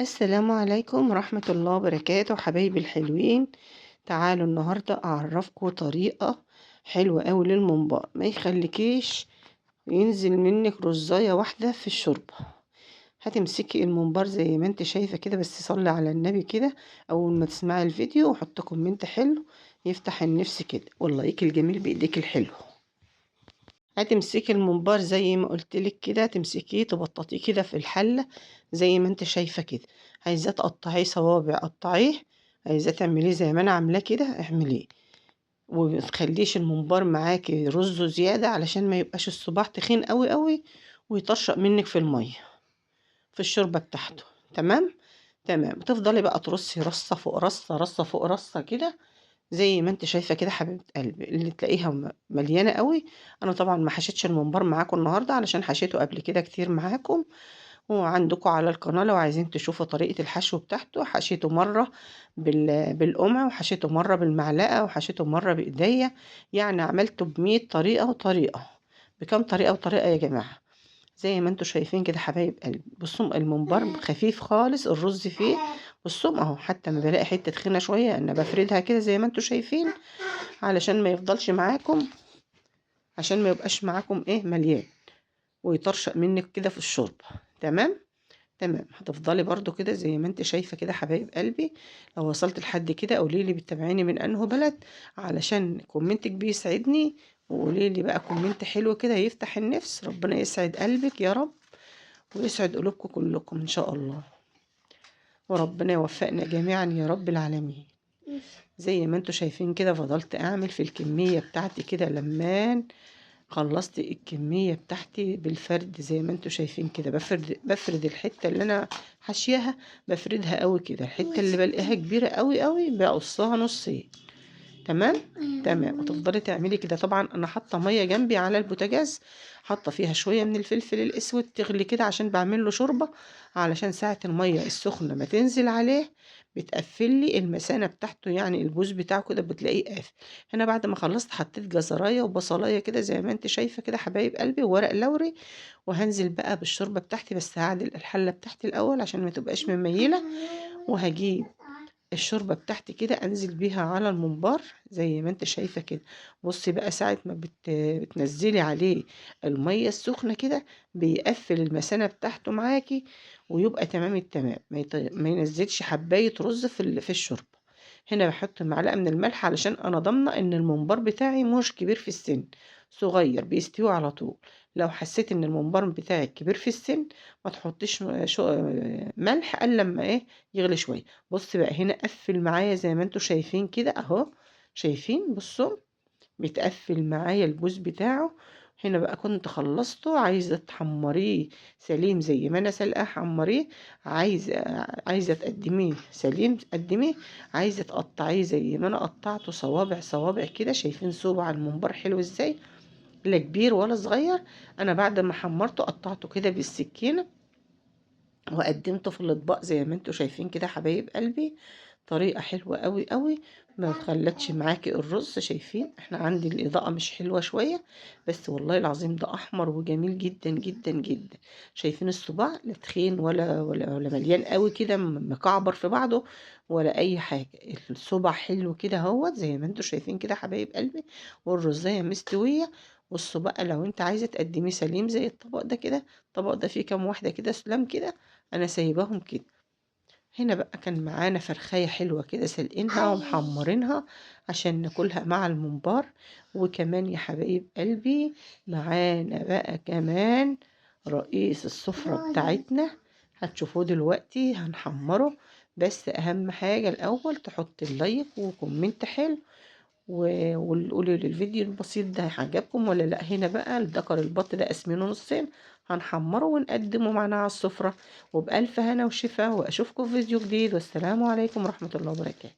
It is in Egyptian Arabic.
السلام عليكم ورحمة الله وبركاته حبايبي الحلوين. تعالوا النهاردة أعرفكم طريقة حلوة أوي للممبار ما يخليكيش ينزل منك رزاية واحدة في الشوربة. هتمسكي الممبار زي ما انت شايفة كده، بس صلي على النبي كده أول ما تسمعي الفيديو، وحط comment حلو يفتح النفس كده، وال like الجميل بإيديك الحلو. هتمسكي الممبار زي ما قلتلك كده، تمسكيه تبططيه كده في الحلة زي ما انت شايفة كده. عايزاه تقطعيه صوابع قطعيه، عايزاه تعمليه زي ما انا عاملاه كده اعمليه، وما تخليش الممبار معاكي رزه زيادة علشان ما يبقاش الصباع تخين قوي قوي ويطرشق منك في المية في الشوربة بتاعته. تمام تمام. تفضلي بقى ترصي رصة فوق رصة، رصة فوق رصة كده زي ما انت شايفة كده حبيبة قلبي، اللي تلاقيها مليانة قوي. انا طبعا ما حشيتش الممبار معاكم النهاردة علشان حشيته قبل كده كتير معاكم، وعندكم على القناة لو عايزين تشوفوا طريقة الحشو بتاعته. حشيته مرة بالقمع، وحشيته مرة بالمعلقة، وحشيته مرة بإيديا، يعني عملته بمية طريقة وطريقة، بكام طريقة وطريقة يا جماعة. زي ما انتوا شايفين كده حبايب قلبي. بصوا الممبار خفيف خالص الرز فيه، بصوا اهو، حتى ما بلاقي حته تخينه شويه انا بفردها كده زي ما انتوا شايفين علشان ما يفضلش معاكم، عشان ما يبقاش معاكم ايه مليان ويطرشق منك كده في الشوربه. تمام تمام. هتفضلي برضو كده زي ما انت شايفه كده حبايب قلبي. لو وصلت لحد كده قولي لي بتتابعيني من انه بلد علشان comment ك بيسعدني، وقولي لي بقى comment حلو كده يفتح النفس. ربنا يسعد قلبك يا رب ويسعد قلوبكم كلكم ان شاء الله، وربنا يوفقنا جميعا يا رب العالمين. زي ما انتوا شايفين كده فضلت اعمل في الكمية بتاعتي كده لمان خلصت الكمية بتاعتي بالفرد زي ما انتوا شايفين كده. بفرد الحتة اللي انا حاشياها، بفردها قوي كده. الحتة اللي بلاقيها كبيرة قوي قوي بقصها نصين. تمام تمام. وتفضلي تعملي كده. طبعا انا حاطه ميه جنبي على البوتاجاز، حاطه فيها شويه من الفلفل الاسود تغلي كده عشان بعمل له شوربه، علشان ساعه الميه السخنه ما تنزل عليه بتقفل لي المثانه بتاعته، يعني البوز بتاعه كده بتلاقيه قافل. هنا بعد ما خلصت حطيت جزرايه وبصلايه كده زي ما انت شايفه كده حبايب قلبي، وورق لوري، وهنزل بقى بالشوربه بتاعتي. بس هعدل الحله بتاعتي الاول عشان ما تبقاش مميله، وهجيب الشوربة بتاعتي كده انزل بيها على الممبار زي ما انت شايفة كده. بصي بقى ساعة ما بتنزلي عليه المية السخنة كده بيقفل المثانة بتاعته معاكي ويبقى تمام التمام، ما ينزلش حباية رز في الشوربة. هنا بحط معلقة من الملح علشان انا ضامنة ان الممبار بتاعي مش كبير في السن، صغير بيستوي على طول. لو حسيت ان الممبار بتاعك كبير في السن ما تحطيش ملح الا لما ايه يغلي شويه. بص بقى هنا قفل معايا زي ما انتوا شايفين كده اهو، شايفين؟ بصوا بيتقفل معايا البوز بتاعه. هنا بقى كنت خلصته، عايزه تحمريه سليم زي ما انا سلقاه حمريه، عايزه تقدميه سليم قدميه، عايزه تقطعيه زي ما انا قطعته صوابع صوابع كده. شايفين صوبع الممبار حلو ازاي، لا كبير ولا صغير. انا بعد ما حمرته قطعته كده بالسكينه وقدمته في الاطباق زي ما انتوا شايفين كده حبايب قلبي. طريقة حلوة قوي قوي، ما خلتش معاكي الرز. شايفين احنا عندي الإضاءة مش حلوة شوية، بس والله العظيم ده أحمر وجميل جدا جدا جدا. شايفين الصباع لا تخين ولا ولا ولا مليان قوي كده مكعبر في بعضه ولا أي حاجة. الصباع حلو كده اهوت زي ما انتوا شايفين كده حبايب قلبي، والرزاية مستوية. بصوا بقى لو انت عايزة تقدميه سليم زي الطبق ده كده، الطبق ده فيه كام واحدة كده سلام كده، أنا سايباهم كده. هنا بقى كان معانا فرخاية حلوة كده سلقينها ومحمرينها عشان ناكلها مع الممبار. وكمان يا حبايب قلبي معانا بقى كمان رئيس السفرة بتاعتنا، هتشوفوه دلوقتي هنحمره. بس أهم حاجة الأول تحط ال like و comment حلو وقولوا لي الفيديو البسيط ده عجبكم ولا لا. هنا بقى الدكر البط ده قسمينه نصين، هنحمره ونقدمه معنا على السفرة. وبألف هنا وشفا، وأشوفكم في فيديو جديد، والسلام عليكم ورحمة الله وبركاته.